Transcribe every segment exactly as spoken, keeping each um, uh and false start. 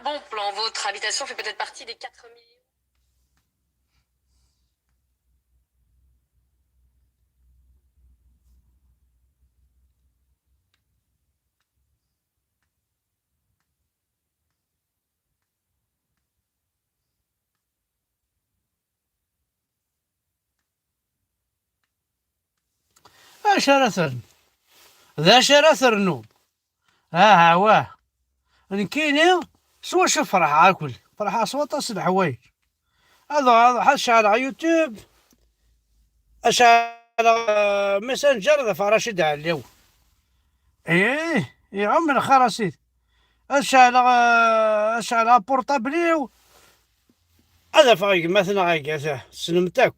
Bon plan, votre habitation fait peut-être partie des quatre millions. Acu ara ternu? D acu ara ternu? Aha, wah. Nekkini s wacu ferḥeɣ akk? Ferḥeɣ s waṭas n leḥwayeǧ. Ad ɣ-, ad ceɛleɣ YouTube, ad ceɛleɣ, eh, Messenger, ad afeɣ Racid Ɛelliw. Ih, iɛum lxir a sidi. Ad ceɛleɣ, eh, ad ceɛleɣ apurṭabl-iw, ad afeɣ gma-tneɣ agata, tessnem-t akk.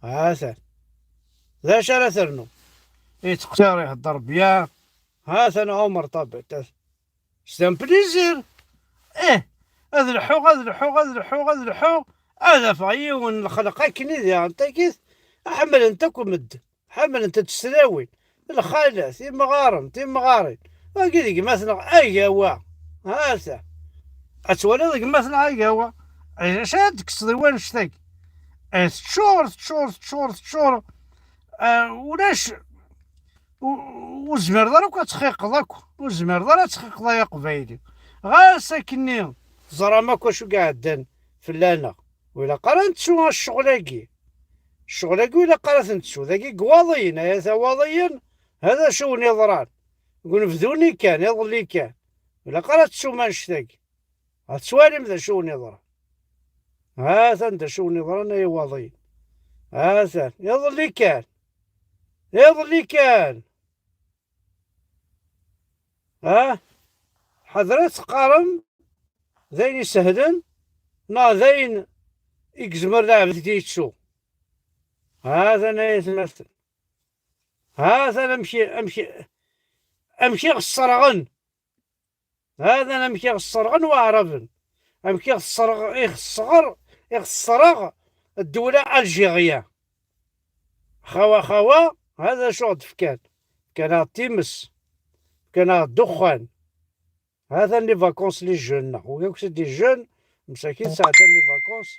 Ha-t-an. D acu ara ternu? Yettqeṣṣir, ihedder bya. Ha-t-an Ɛumer Ṭabet. C'est un plaisir. Eh, ad lḥuɣ, ad lḥuɣ, ad lḥuɣ, ad lḥuɣ. Ad afeɣ yiwen n lxelq akken i diɣen takit, ḥemmlen-t akk medden. Ḥemmlent-t s tlawin, lxalat, imɣaren, timɣarin. Wagi d gma-tneɣ Agawa. Ha-t-a. Ad twaliḍ gma-tneɣ Agawa. Acu ad d-tekkseḍ i wannect-agi? Eh, teččur, teččur, teččur, teččur. Ah, ulac, u-, ur tezmireḍ ara akk ad txiqeḍ akk. Ur tezmireḍ ara ad txiqeḍ ay aqbayli. Ɣas akkenni teẓram akk acu i iɛeddan fell-aneɣ. Ur ilaq ara ad nettu ccɣel-agi. Ccɣel-agi ur ilaq ara ad t-nettu. Dagi deg Iwaḍiyen, ay at Iwaḍiyen, hada acu wen-iḍran. Deg unebdu-nni kan, iḍelli kan. Ur ilaq ara ad tettum annect-agi. Ad tettwalim d acu wen-iḍran. Ha-t-an d acu wen-iḍran ay Iwaḍiyen. Ha-t-an, iḍelli kan. Iḍelli kan. Ha? Ḥadret teqqarem d ayen isehlen neɣ d ayen i yezmer lɛebd ad yettu. Ha-t-an ay atmaten. Ha-t-an amek, amek, amek i ɣ-sserɣen. Ha-t-an amek i ɣ-sserɣen waɛraben. Amek i ɣ-tesserɣ-, i ɣ-tesseɣr, i ɣ-tesserɣ ddewla Algérie. Xawa, xawa, hada acu ɣ-d-fkan. Fkan-aɣ-d times. Fkan-aɣ-d ddexxan. Ha-t-an les vacances les jeunes, neɣ wigi akk c'est des jeunes, msakit sɛeddan les vacances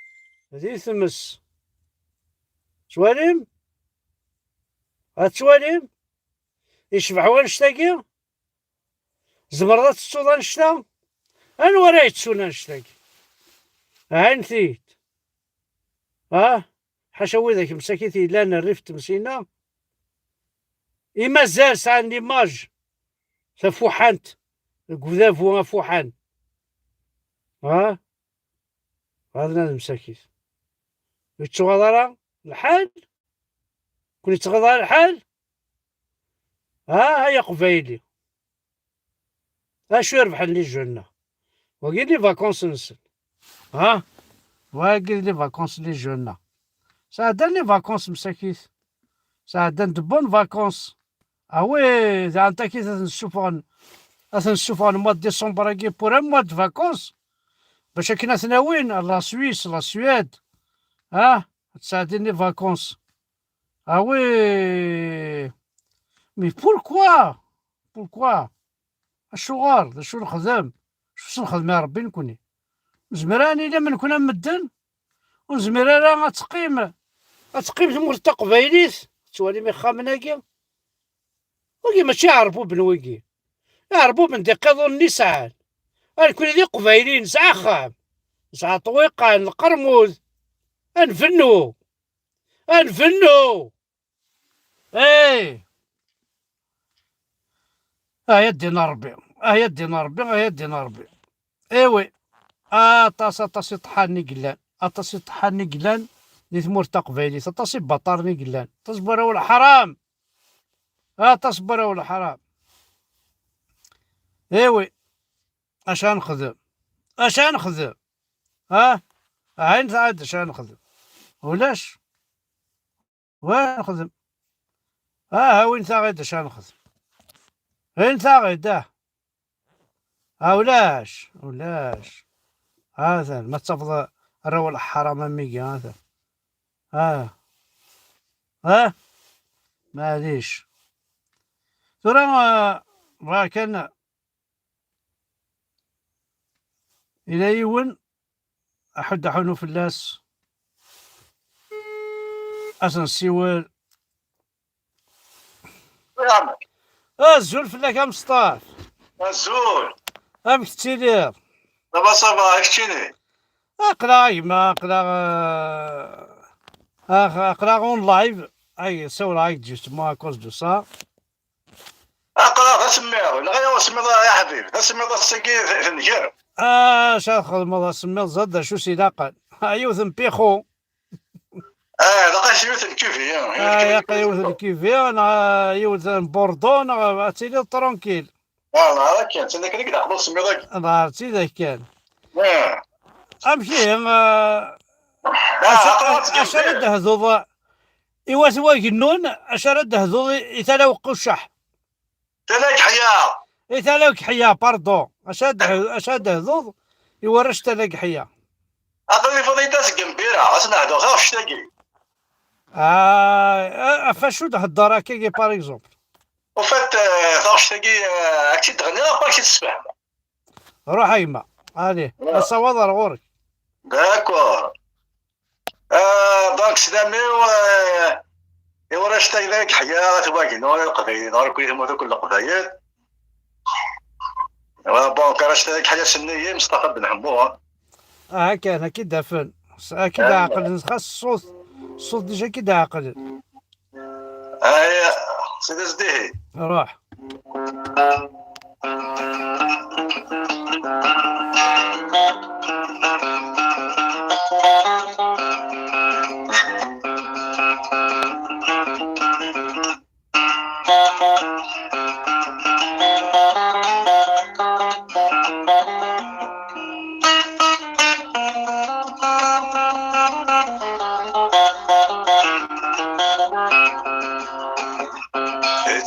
di tmes. Tettwalim? Ha tettwalim? Icbeḥ wannect-agi? Tzemreḍ ad tettuḍ annect-a? Anwa ara yettun annect-agi? Ɛinit-iyi-d. Ah? Ḥaca widak msakit yellan rrif n tmes-inna. I mazal sɛan l'image tafuḥant deg udabu afuḥan. Ah? Hada msakit. Ur yettɣaḍ ara lḥal? Ur ken-yettɣaḍ ara lḥal? Ah, ay aqbayli. Acu i rebḥen les jeunes-a? Wagi d les vacances-nsen. Ha? Wagi d les vacances les jeunes-a. Sɛeddan les vacances msakit. Sɛeddan de bonnes vacances. Ah oui, daɣen takit ad ten-ssufɣen, ad ten-ssufɣen mois de décembre-agi pour un mois de vacances. Bac akken ad ten-awin ar la Suisse, la Suède. Ha? Ad sɛeddin les vacances. Ah oui. Mais pourquoi? Pourquoi? Acuɣer? D acu nexdem? Acu s-nexdem i Ṛebbi nekni? Nezmer ara nili am nekni am medden? Ur nezmir ara ad teqqim, ad teqqim tmurt taqbaylit? Tettwalim ixxamen-agi? Wigi mačči iɛerbuben wigi. Iɛerbuben d iqiḍunen i sɛan. A nekni d iqbayliyen, nesɛa axxam. Nesɛa ṭṭwiqan, lqermud. Ad nbennu. Ad nbennu. Ih! Ay ad d-ina Ṛebbi, ay ad d-ina Ṛebbi, ay ad d-ina Ṛebbi. Iwi, aṭas, aṭas iṭḥanen i yellan, aṭas iṭḥanen i yellan di tmurt taqbaylit, aṭas ibaṭaren i yellan, aṭas n warraw n leḥram, aṭas n warraw n leḥram. Iwi, acu ara nexdem? Acu ara nexdem? Ha? Ɛin taɣ-id acu ara nexdem. Ulac. Wa nexdem. Ah, awin taɣ-id acu ara nexdem. Awin taɣ-id, ah. Ah, ulac, ulac. Atan, ma tafeḍ arraw n leḥram am wigi, atan. Ah. Ah? Maɛlic. Tura, ah, bɣiɣ kan Yella yiwen, aḥud aḥunu fell-as. Ad s-nsiwel. Azul fell-ak a Meṣṭaf. Azul. Amek tettiliḍ? Ça va, ça va, keččini? Aql-aɣ a gma, aql-aɣ, euh, aq-, aql-aɣ en live. Ay, ssawleɣ-ak-d justement à cause de ça. Aql-aɣ d asemmiḍ, neɣ ur semmiḍ ara ya ḥbib, d asemmiḍ ass-agi t-, tenger. Ah, acu ara txedmeḍ asemmiḍ, ẓer d acu s-ilaqen. Ah, yiwet n pixu. Ah, ilaq-as yiwet n Q V, ah, ilaq yiwet n Q V, neɣ yiwet n Bordeaux, neɣ ad tiliḍ tranquille. Ah, neɣ akken, ttini akken i ilaq usemmiḍ-agi. Neɣ d tidak kan. Ah. Amek ihi, ah, ah, acu, aql-aɣ acu ara d-tehduḍ i wat wagennun, acu ara d-tehduḍ i, i Tala Uqqucceḥ? Tala Geḥya. I Tala Geḥya, pardon. Acu ad d-, acu ad d-hduḍ i warrac Tala Geḥya? Aql-i fḍiɣ-d seg Mbira, ad s-nehduɣ taɣect-agi. Ah, ɣef acu d-hedder akkagi, par exemple? Au fait, euh, taɣect-agi, euh, ad k-tt-id-ɣniɣ, après ad k-tt-ssefhmeɣ. Ruḥ a gma. Allez, asawaḍ ar ɣur-k. D'accord. Ah, donc, sslam-iw, ah, i warrac Tala Geḥya, at Wagnu, i Leqbayel, ɣer kul tamurt akk n Leqbayel. Ah, bon, arrac Tala Geḥya, ssnen-iyi Mustafa Ben Ḥemmu, ha. Ah, kan, ad k-id-afen. S-, ad k-id-ɛeqlen, xas ṣṣut, ṣṣut déjà ad k-id-ɛeqlen. Aya, sidi zdihi. Ruḥ.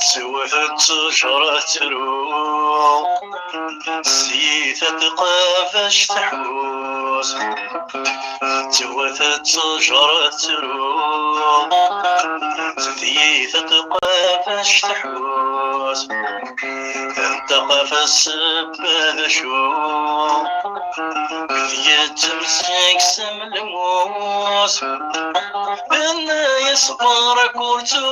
Tettwet ttejra tettru, s yita tqabac tḥus. Tettwet ttejra tettru, s yita tqabac tḥus. Anta ɣef ssebba d acu? Yettemsek s lmus. Tenna-yas: "Barak ur ttru,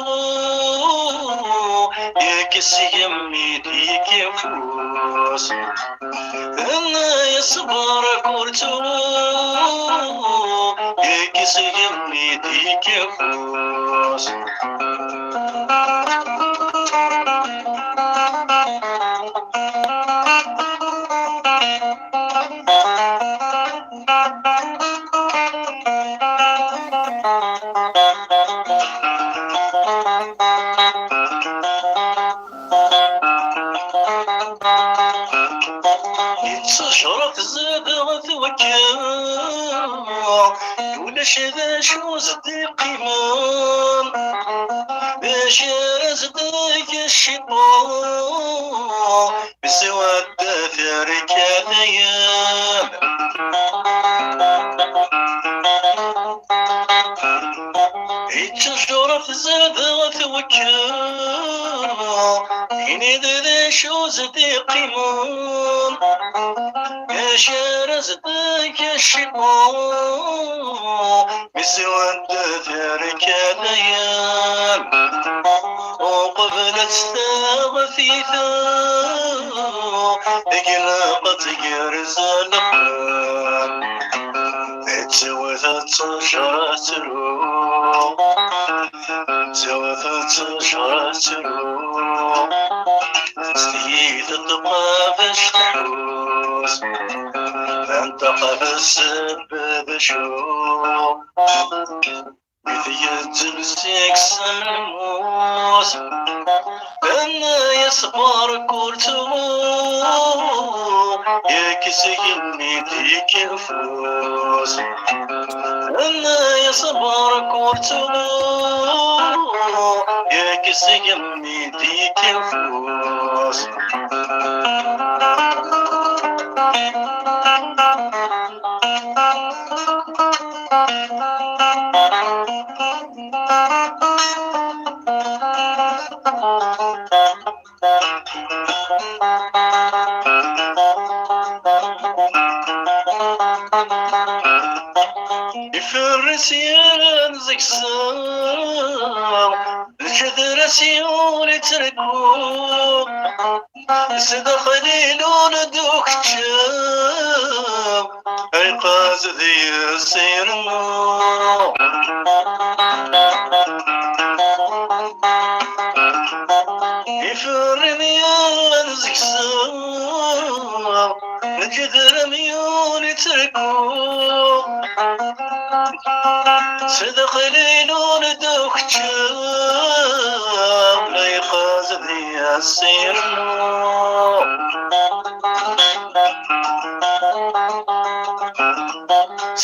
yak s yemmi d-yekka ufus." Tenna-yas: "Barak ur ttru, yak s yemmi d-yekka ufus." Yettejra tzad twekka, ulac d acu s-d-iqqimen, d acu ara s-d-yeg cciṭan, besiwa d terka dayen. Yettejra tzad twekka, ini-d d acu s-d-iqqimen, acu ara s-d-yeg cciṭan, mi siwa d terka dayen. Uqbel ad testaɣ tiyita, ilaq ad tgerrez leqder. Tettwet ttejra tettru, tettwet ttejra tettru, s tiyita tqabac tḥus. Anta ɣef ssebba d acu? Mi tgezzem seg-s lmus, tenna-yas: "Barak ur ttru, yak s yemmi d-yekka ufus." Tenna-yas: "Barak ur ttru, yak s yemmi d-yekka ufus." Ferres yal anzegza, lǧedra-s yuli trekku, sdaxel ilul-d ukeččam, ayqaz deg-s irennu. Iferrin yal anzegza, lǧedra-m yuli trekku, sdaxel ilul-d ukeččam, ayqaz deg-s irennu.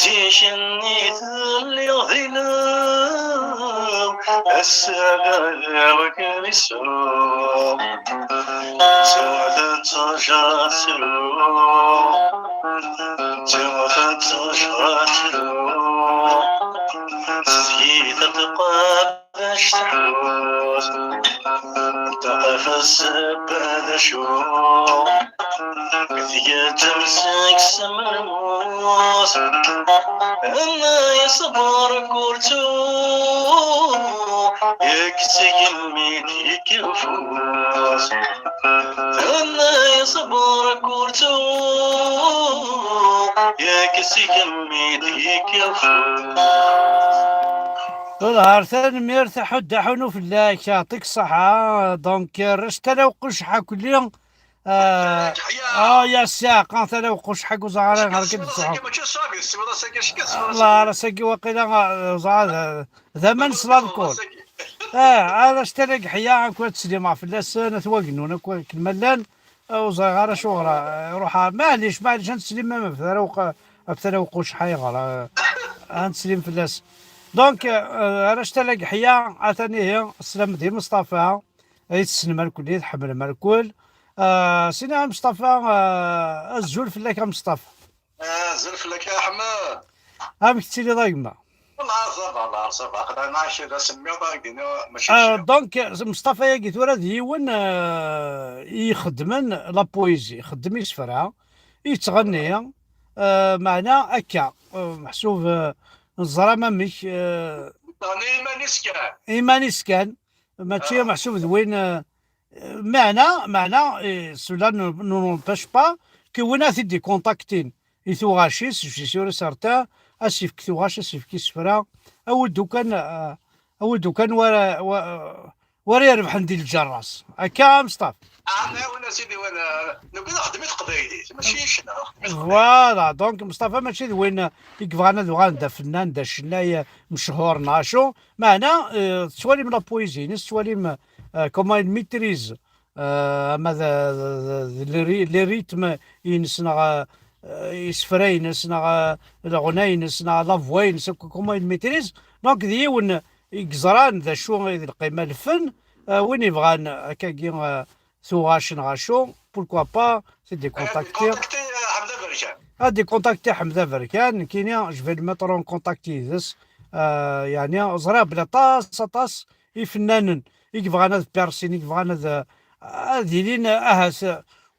Zik-nni telliḍ dinna, ass-a d akken isru. Tewwet ttejra tru, tewwet ttejra tru, s tyita tqabac tḥut, taqafa ssebba d acu, tga tamsek s lmut, anna yesber kurtu, yak tgemmi d-yekki ufus. Tenna-yas Burkurtu, yak s igemmi d-yekki ufus. Wellah, tanemmirt a Ḥud Aḥunu fell-ak, yeɛṭik ṣṣeḥḥa. Donc, rrec tala uquc ḥakulli. Euh, ah, ya siɛqa tala uquc ḥak uẓar ɣer kid ṣṣeḥḥa. Mačči ṣṣwab, yessiweḍ ass-agi, acu kan tesweḍ ass-agi? Ass-agi waqila, euh, ẓer, d, d aman s lalkul. Ah, arrac tala deg ḥya, akk ad teslim ɣef fell-asen, at wagennun, akk akken ma llan, ah, ur ẓriɣ ara acuɣer, ah, ruḥ, ah, maɛlic, maɛlic, ad neslim ma ɣef tara uq-, ɣef tala uquc ḥayɣer, ah, ad neslim fell-as. Donc, euh, arrac tala deg ḥya, atan ihi, sslam di Mustafa, ay tessnem alkul, ay tḥemmlem alkul. Ah, sina Mustafa, ah, azul fell-ak a Mustafa. Azul fell-ak a Ḥmed. Amek tettiliḍ a gma? Wallah, ça va, ça va. Aql-aɣ nɛac d asemmiḍ, ad ak-d-iniɣ, mačči d Ah, kra. Donc, Mustafa-agi tura d yiwen, euh, i ixeddmen la poésie, ixeddem isefra, yettɣenni, euh, meɛna akka, euh, meḥsub, euh, neẓra amek, euh, Yettɣenni iman-is kan. Iman-is kan, mačči Ah. meḥsub d win, euh, meɛna, meɛna, eh, cela ne, ne n'empêche pas que win ad t-id-ikontaktin i tuɣac-is, je suis sûr et certain, ad s-yefk tuɣac, ad s-yefk isefra, awi-d ukan, eh, awi-d ukan wara, wa-, wara irebḥen di lǧerras. Akka, a Meṣṭaf? Ah, nɛawen a sidi, win, eh, nekk d axeddem i teqbaylit, mačči ccna, axeddem i teqbaylit. Voilà, donc Meṣṭafa mačči d win, eh, i yebɣan ad uɣalen d afennan, d acennay, eh, mechuṛ neɣ acu, meɛna, eh, tettwalim la poésie-ines, tettwalim, eh, comment il maîtrise, eh, ama d, d, d, d les ry-, les rythmes-ines neɣ, eh, isefra-ines neɣ, eh, leɣna-ines neɣ la voix-ines, akk comment il maîtrise. Donc, d yiwen i yeẓran d acu i d lqima n lfen, eh, win yebɣan akkagi, eh, tuɣac neɣ acu, pourquoi pas, ad d-ikontakti. Ad d-ikontakti, eh, Ḥmed Aberkan. Ad d-ikontakti Ḥmed Aberkan, nekkini, je vais le mettre en contact yid-s. Eh, yeɛni, ẓriɣ belli aṭas, aṭas ifennanen i yebɣan ad persin, i yebɣan ad, ad ilin, ahat,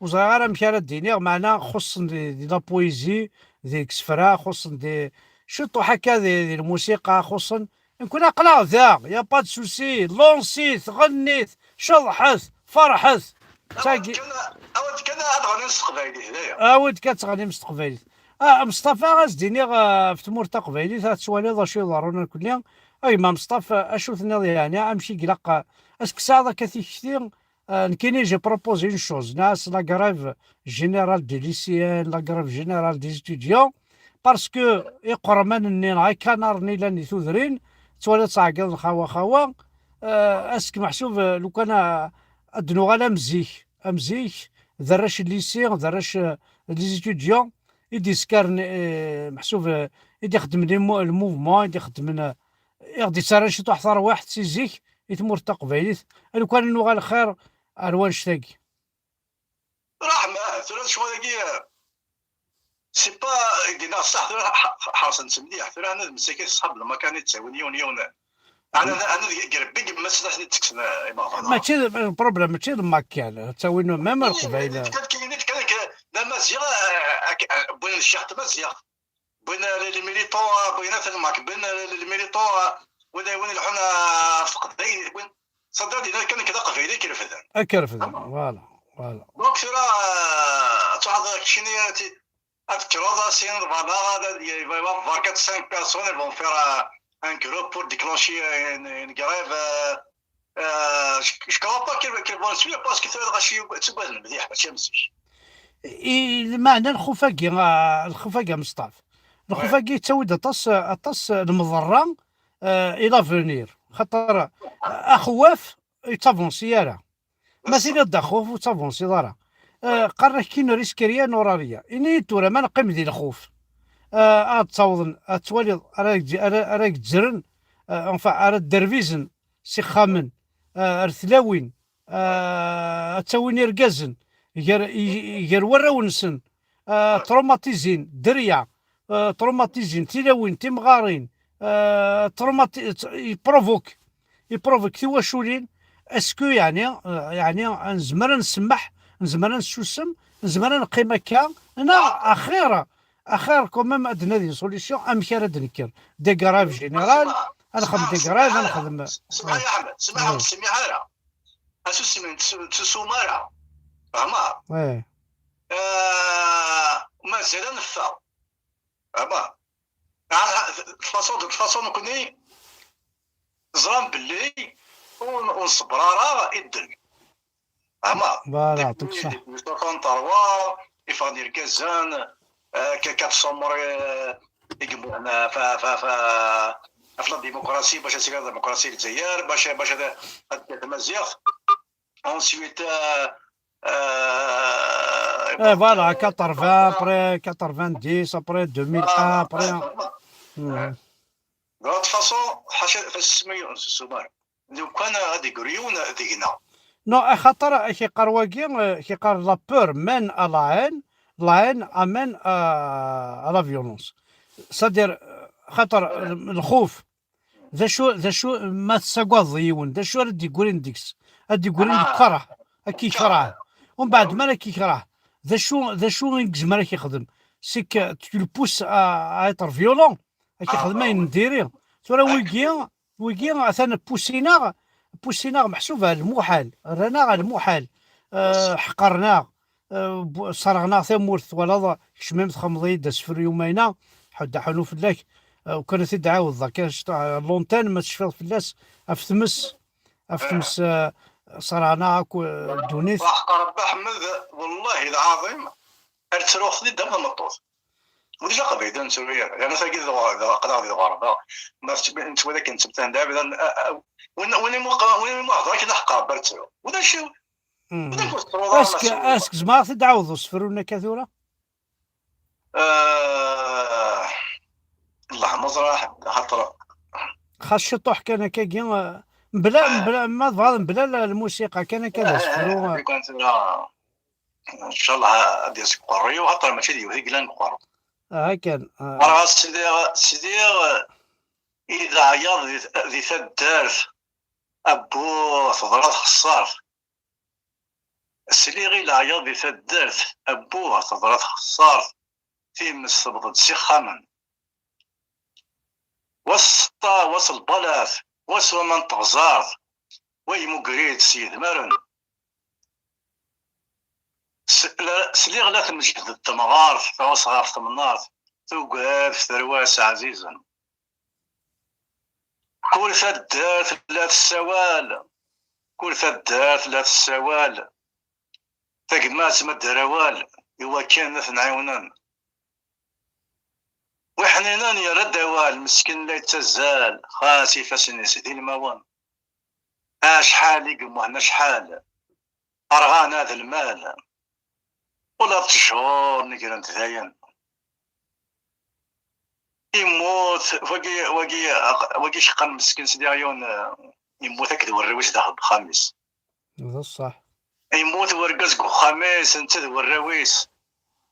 ur ẓriɣ ara amek ara d-iniɣ, meɛna xuṣṣen di, di la poésie, di isefra, xuṣṣen di, ciṭuḥ akka di, di lmusiqa, xuṣṣen. Nekkni aql-aɣ da, y a pas de souci, lansit, ɣennit, ceḍḥet, ferḥet. Awi-d kan, awi-d kan ad ɣnin s teqbaylit, d aya. Awi-d kan ad tɣennim s teqbaylit. Ah, Meṣṭafa, ad s-d-iniɣ, ah, ɣef tmurt taqbaylit, ad twaliḍ acu iḍerrun irkelli. A gma Meṣṭafa, acu tenniḍ yeɛni, amek i ilaq, ah, ad s-tesɛiḍ akka tikti, ah, nekkini, j'ai proposé une chose, nniɣ-as la grève générale des lycéens, la grève générale des étudiants, parce que iqerman-nni neɣ ikanar-nni llan di tudrin, twaliḍ ttɛeggiḍen xawa xawa, ah, ass-, meḥsub, ah, lukan, ah, ad d-nuɣal am zik, am zik, d arrac n lycée, d arrac, ah, n les étudiants, i d-yeskaren, eh, meḥsub, eh, i d-ixeddmen les mo-, le mouvement, i d-ixeddmen, eh, i ɣ-d-yettarran ciṭuḥ tarwiḥt si zik i tmurt taqbaylit. Lukan ad nuɣal xir ar wannect-agi. Raḥma, tura d ccɣel-agi, eh, c'est pas, eh, gneɣ ṣṣeḥ, tura ḥ-, ḥ-, ḥerṣen-tt mliḥ, tura ad nmessakit ṣṣḥab lmakani ttawin yiwen yiwen. Ɛni, ɛni deg, deg Rebbi yemma-s ad ten-id-tekksen, eh, imeɣban? Mačči d, le problème, mačči d Makan, ttawin même Leqbayel. Nitni kan, nitni kan, d Amaziɣ, eh, ak-, eh, wwin ccix n Tmaziɣt. win, euh, les militants, euh, win atan Marc Ben, euh, les militants, euh, win, win ileḥḥun, euh, ɣef teqbaylit, win, c'est-à-dire, dinna kan nekk d aqbayli i k-refden. Ad k-refden, voilà, voilà. Donc, tura, euh, ad truḥeḍ keččini, ad t-, ad tekkreḍ, ad s-tiniḍ, voilà, il va y avoir quatre cinq personnes, elles vont faire, euh, un groupe pour déclencher une, une grève, euh, euh, je, je crois pas qu'elles, qu'elles vont le suivre parce que tura lɣaci ttuggaden mliḥ, mačči am zik. I, lmeɛna lxuf-agi, ah, lxuf-agi a Meṣṭaf. Lxuf-agi yettawi-d aṭas, aṭas n lemḍerra, ah, i l'avenir. Xaṭer, ah, axewwaf ur yettavansi ara. Ma tiliḍ d axuf ur tettavansiḍ ara. Ah, qqaren-ak qu'une risque rien n'aura rien. Ini-yi-d tura ma neqqim di lxuf, ah, ad ttawḍen, ad twaliḍ ara, ara, ara gezzren, ah, enfin, ara dderbizen s ixxamen, ah, ar tlawin, ah, ad ttawin irgazen gar, i, gar warraw-nsen, ah, traumatisés, dderya, ah, traumatisés, tilawin, timɣarin, ah, traumati-, yeprovoque, yeprovoque tiwaculin. Est-ce que, yeɛni, ah, yeɛni, nezmer ad nsemmeḥ, nezmer ad nessusem, nezmer ad neqqim akka, neɣ axir, axir quand même ad d-nadi solution, amek ara d-nekker? Des grèves générales, ad nexdem des grèves, ad nexdem. Semmeḥ ya Ḥmed, semmeḥ ur ttsemmiḥ ara. Asusem, ur ttsusum ara. Fehmeḍ? Eh, mazal ad neffeɣ. Fehmeḍ? De façon, de façon, nekkni ẓran belli ur, ur nṣebber ara i ddel. Fehmeḍ? Voilà, yeɛṭik ṣṣeḥḥa. Depuis soixante-trois, iffɣen irgazen, euh, k-, quatre cents morts, euh, i yemmuten, euh, f, f, f, f la démocratie, bac ad tili la démocratie deg Lezzayer, bac, bac ad, ad teddu tmaziɣt. Ensuite, euh, euh, eh, voilà, quatre-vingts, après quatre-vingt-dix, après deux mille un, après. De toute façon, ḥaca, ḥaca ur nsusum ara. Lukan ad d-iger yiwen deg-neɣ. Non, axaṭer ak-iqqar wagi, eh, ak-iqqar la peur mène à la haine, la haine amène à, à la violence. C'est-à-dire, eh, xaṭer, eh, lxuf, d acu, d acu ma tessagadeḍ yiwen, d acu ara d-iggrin deg-s? Ad d-iggrin deg lkeṛh, ad k-ikreh. Umbeɛd mi ara k-ikreh, d acu, d acu i yezmer ad k-ixdem? C'est que tu le pousses à, à être violent, ad k-ixdem ayen n diri. Tura wigi, wigi atan pussin-aɣ, pussin-aɣ meḥsub ar lmuḥal, rran-aɣ ar lmuḥal. Eh, ḥeqren-aɣ, eh, bu-, sserɣen-aɣ tamurt, twalaḍ, kecmem txemmeḍ-iyi-d asefru umayna, ḥedd aḥunu fell-ak, eh, ukan ad t-id-ɛawdeḍ akka, l'antenne, ma tecfiḍ fell-as, af tmes, af tmes, eh, sserɣen-aɣ akk, eh, ddunit. Ḥeqq Rebbi Ḥmed, wallahi lɛaḍim, ar ttruɣ-ten-id am tameṭṭut. Ulac aqbayli ur nettru ara. Yerna tagi d lɣerba, aql-aɣ di lɣerba. Ma tettb-, nettwali akken ttebtan d abrid, a, a, win, win imu-, win imuḥḍer akken aḥeqq Rebbi ara ttru. Ulac, ulac ur tettruḍ ara. Est-ce que, est-ce que zemreɣ ad t-id-ɛawdeɣ usefru-nni akka tura? Ah, Allah ma ẓra, xaṭer. Xas ciṭuḥ kan akkagi, ah, mebla, mebla, ma tebɣiḍ mebla la-, lmusiqa kan akka d asefru, ah. Ncallah ad d-yas deg uqerruy-iw, xaṭer mačči d yiwet i yellan deg uqerru. Aha kan, ah. Ɣer ɣas sliɣ, sliɣ i leɛyaḍ di, di taddart, abbu teḍra txeṣṣart. Sliɣ i leɛyaḍ di taddart, abbu teḍra txeṣṣart, times tewweḍ-d s ixxamen. Wa s ṣṣeṭṭa, wa s lbalat, wa s waman n teɣzart, wa yemugger-it s yedmaren. S-, la, sliɣ la tmejjed temɣart, tɛuss ɣef temnaḍt, tugad terwa-s ɛzizen. Kul taddart la tessawal, kul taddart la tessawal. Tagmat ma d-terr awal, i wakken ad ten-ɛiwnen. Wi ḥninen yerra-d awal, meskin la yettazzal, xas ifassen-is d ilmawen. Acḥal i yemmuten, acḥal! Rɣan ad lmal. Ula d ttjur negrent dayen. Immut, wagi, wagi, wagi ceqqan meskin sidi Ɛyun, eh, immut akked warraw-is daxel n uxxam-is. D ṣṣeḥ. Immut wergaz deg uxxam-is, netta d warraw-is.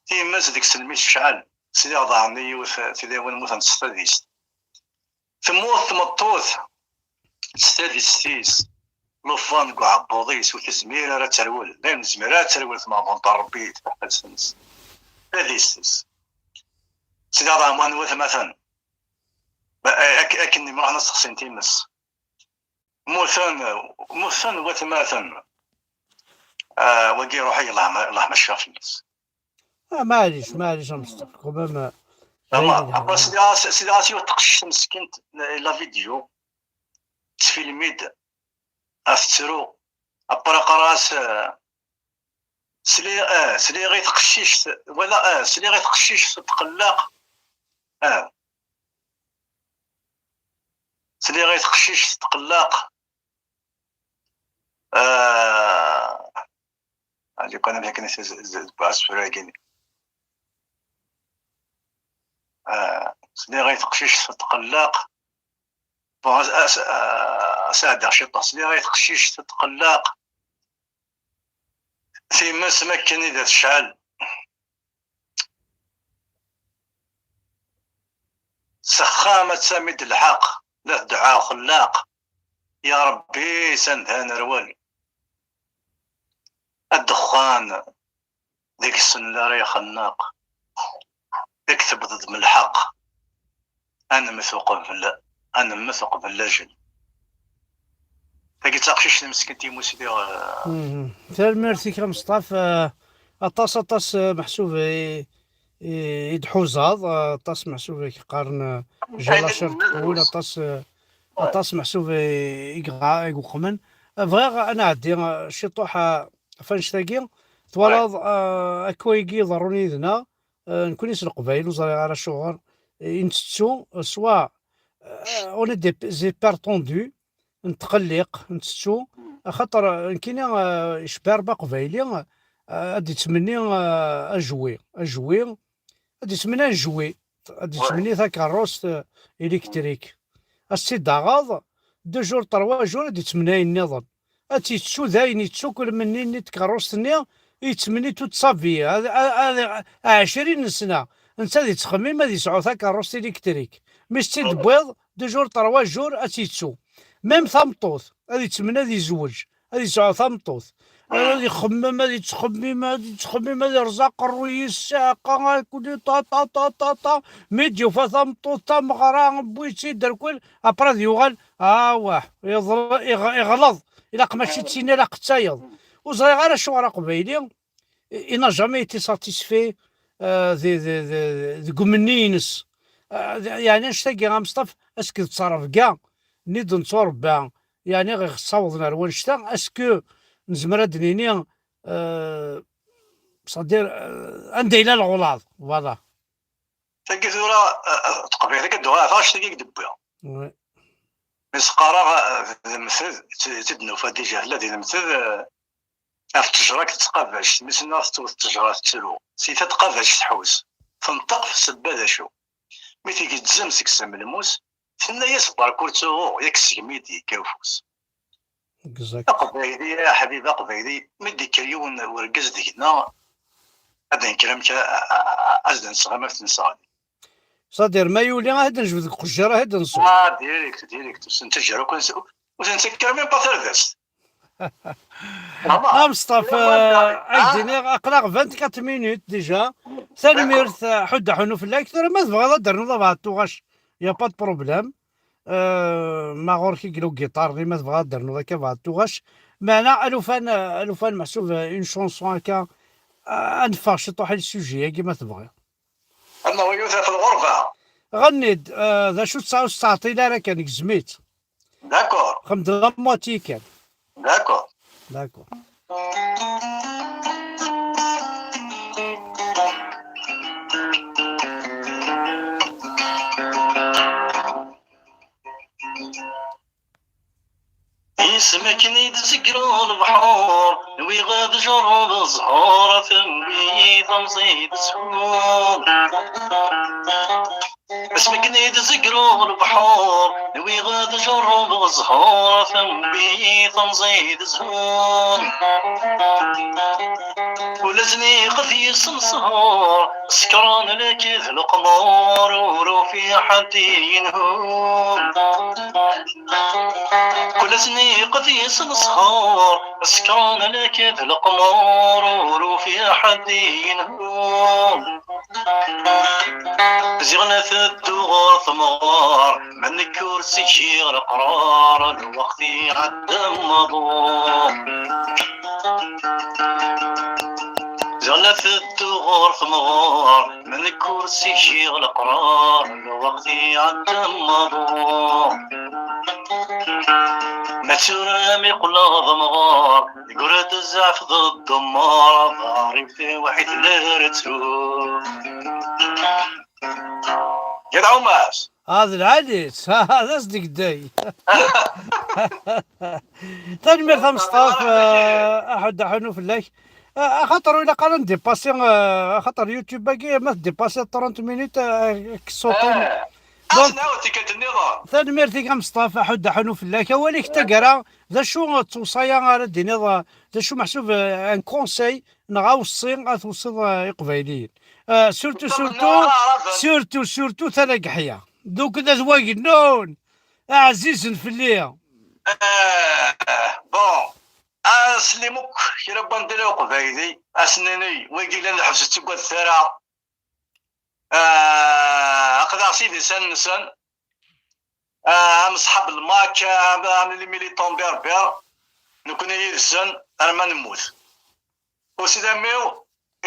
Times deg-s lmi tecɛel, sidi ḍaɛen i yiwet tilawin mmutent s tadist. Temmut tmeṭṭut s tadist-is, lufan deg uɛebbuḍ-is, ur tezmir ara ad terwel. D ayen tezmir ara ad terwel tmeɣbunt n Ṛebbi i tbeḥḥet-nnes. Tadist-is. Sidi Ṛemḍan n watmaten. Ba-, ak-, akken i mṛuḥen ad sexsin times. Mmuten, mmuten watmaten. Ah, wagi iṛuḥ-iyi, Allah ma, Allah ma cfiɣ fell-as. Ah, maɛlic, maɛlic, a Msṭaḥ, quand même, euh, Vraiment. Après, sidi, sidi, yiwet teqcict meskint, la vidéo, tettfilmi-d, a tettru. Après, qqar-as, ah, sliɣ, ah, sliɣ i teqcict, wala, ah, sliɣ i teqcict tetqellaq. Ah. Sliɣ i teqcict tetqellaq. Ah. Lukan am akken tebɛa asefru-agi. Ah, sliɣ i teqcict tetqellaq. Bon, as-, as-, ah, as-ɛeddaɣ ciṭuḥ. Sliɣ i teqcict tetqellaq. Times makken i d tecɛel. S axxam ad tami-d lḥeqq, la tdɛa xellaq. Ya Ṛebbi, s anda nerwel. Ddexxan deg-sen la ara ixenneq. Deg tebḍeḍ m lḥeqq. Ad nemmet uqbel, ad nemmet uqbel lajel. Tagi d taqcict meskint i musliɣ, eh. Mhm. Tanemmirt-ik a Meṣṭaf, eh, aṭas, aṭas, eh, meḥsub i, i, i d-tḥuzaḍ, eh, aṭas meḥsub i k-qqaren, eh, j'ai la chair qui brûle, aṭas, eh, aṭas meḥsub i, i, i iqeqqmen. Eh, bɣiɣ ad nɛeddi, eh, ciṭuḥ, eh, ɣef annect-agi. Twalaḍ, eh, akk wayagi iḍerrun yid-neɣ, eh, nekkni s Leqbayel, ur ẓriɣ ara acuɣer, eh, i ntettu, eh, soit, eh, on est des, des perdants, netqelliq, ntettu, axaṭer, eh, nekkini, eh, icebba Rebbi aqbayli, eh, ad d-ittmenni, eh, ajwi, ajwi, ad d-ittmenni ajwi, ad d-ittmenni takeṛṛust, eh, électrique. Ad s-tt-id-taɣeḍ, deux jours, trois jours, ad d-ittmenni ayen nniḍen. Ad tt-yettu dayen, yettu kul menni-nni n tkeṛṛust-nni, yettmenni toute sa vie, ad, ad, ad, ɛecrin n sna, netta ad yettxemmim ad yesɛu takeṛṛust électrique. Mi s-tt-id-tewwiḍ, deux jours, trois jours, ad tt-yettu. Même tameṭṭut, ad yettmenni ad yezweǧ, ad yesɛu tameṭṭut. Ad ixemmem, ad yettxemmim, ad yettxemmim, ad yerẓ aqerruy-is, ssiɛqa, akuli, ta, ta, ta, ta, ta. Mi d-yufa tameṭṭut, tameɣra, wwi-tt-id, rkul, après ad yuɣal, awah, iḍ-, iɣ-, iɣleḍ. Ilaq mačči d tin, ilaq d tayeḍ. Ur ẓriɣ ara acuɣer aqbayli, il n'a jamais été satisfait, euh, de, de, de, deg umenni-ines. Euh, yeɛni annect-agi, a Meṣṭaf, est-ce que d ttrebga-nni d-netturebba, yeɛni ɣer ɣ-ssawḍen ar wannect-a, est-ce que nezmer ad d-nini, euh, c'est-à-dire, euh, anda yella leɣlaḍ, voilà. Tagi tura, eh, eh, teqbaylit akka d-uɣaleɣ ɣef ɣact-agi i d-wwiɣ. Oui. Mi s-qqareɣ, eh, d lemtel, t-, t-id-nufa déjà tella di lemtel, eh, ɣef ttejra-k tettqabac, mi s-nniɣ tettewwet ttejra tettru, si ta tqabac tḥus, tenṭeq f ssebba d acu. Mi tgezzem seg-s am lmus, tenna-yas berka ur ttuɣuɣ, yak seg-m i d-yekka ufus. Exact. Aqbayli, a ḥbib aqbayli, mi d-ikker yiwen urgaz deg-neɣ, ad d-nekker amek a, a, a, a, ad d-nseɣ am at nseɣli. C'est-à-dire, ma yuli, ad d-nejbed deg uqejjir, ad d-nseɣ. Ah, direct, direct. Ur s-nettaǧǧa ara akk, ur s-nettakker même pas tardast. Vraiment. A Meṣṭaf, euh, ad k-d-iniɣ, aql-aɣ vingt-quatre minutes déjà. Tanemmirt, euh, ḥudd aḥunu fell-ak. Tura ma tebɣiḍ ad d-ternuḍ abeɛṭuɣac, y a pas de problème. Euh, ma ɣur-k i yella ugiṭar-nni, ma tebɣiḍ ad d-ternuḍ akka beɛṭuɣac. Meɛna alufan, alufan meḥsub, euh, une chanson akka, euh, ad neffeɣ ciṭuḥ i le sujet-agi ma tebɣiḍ. Ama wayu ta f lɣerba. Ɣenni-d, euh, d acu tesɛa ur s-ttɛeṭṭil ara kan, gzem-itt. D'accord. Xdem-d la moitié kan. D'accord. D'accord. Isem akken i d-zegreɣ lebḥur, nwiɣ ad jerrbeɣ zzhur, a tembi tamẓi d zzhur. Asmi akken i d-zegreɣ lebḥur, nwiɣ ad jerrbeɣ zzhur, a tembi tamẓi d zzhur. Ula zniqet yes-sen ssehur, sekran laki d leqmur, ur ufiɣ ḥedd i yenhur. Kul ass niqet yes-sen ssehur, sekran laki d leqmur, ur ufiɣ ḥedd i yenhur. Ziɣ la tedduɣ ɣer temɣer, ma nekk ur ssikiɣ leqrar, lweqt iɛedda maḍu. Ziɣ la tedduɣ ɣer temɣer, ma nekk ur ssikiɣ leqrar, lweqt iɛedda maḍu. Ma tura mi qqleɣ d amɣar, yegra-d zzɛef d ddemmar, ḍarib tiwaḥit la retru. Gad Ɛumas. Ah, d lɛali-tt. Ah, d asdegdeg. Tanemmirt a Meṣṭaf, eh, aḥud aḥunu fell-ak. Eh, axaṭer ur ilaq ara ndipasi, eh, axaṭer YouTube-agi ma tdipasiḍ trente minutes, eh, kkes ṣṣut-im. Eh, donc, ad nɛawed tikkelt nniḍen. Tanemmirt-ik a Meṣṭaf, aḥud aḥunu fell-ak. Awal-ik taggara, d acu d tewṣaya ara d-tiniḍ, eh, d acu meḥsub, eh, un conseil neɣ aweṣṣi ad tewṣiḍ, eh, iqbayliyen? Eh, surtout, surtout, surtout, surtout tala n Yeḥya. Donc, d at Wagennun, ɛzizen fell-i. Eh, bon, ad nsellem akk kra n wanda la uqbayli, ad s-nini, wigi llan lḥebs ur ttaggadet ara. Eh, aql-aɣ s idisan-nsen. Eh, am ṣṣḥab lmak, am, am les militants berbères, nekkni yid-sen arma nemmut. Uslam-iw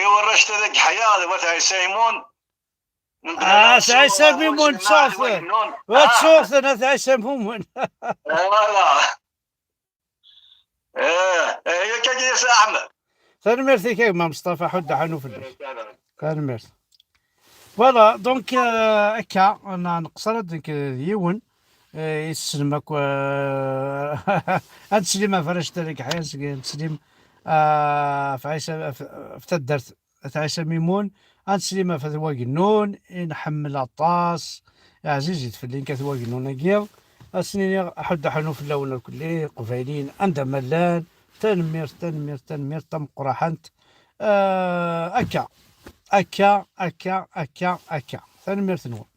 i warrac tala n Yeḥya d wat Ɛisa Imun. Ah, Ɛisa Mimun, tsuɣ-ten. Wa tsuɣ-ten, at Ɛisa Mimun. Voilà. Eh, eh, yak-agi a Si Ḥmed. Tanemmirt-ik a gma Meṣṭafa, ḥudd aḥanu fell-ak. Tanemmirt. Voilà, donc, euh, akka, n-, neqṣer ad nekk d yiwen, eh, i tessnem akk, eh, ad neslim ɣef arrac tala n Yeḥya, ad neslim, eh, ɣef Ɛisa, ɣef, ɣef taddart At Ɛisa Mimun, ad neslim ɣef At Wagennun, i nḥemmel aṭas, ɛzizit fell-i nekk At Wagennun-agi, ad sen-iniɣ aḥudd aḥunu fell-awen irkelli, Iqbayliyen, anda ma llan, tanemmirt, tanemmirt, tanemmirt tameqqraḥant. Ah, akka, akka, akka, akka, akka. Tanemmirt-nwen.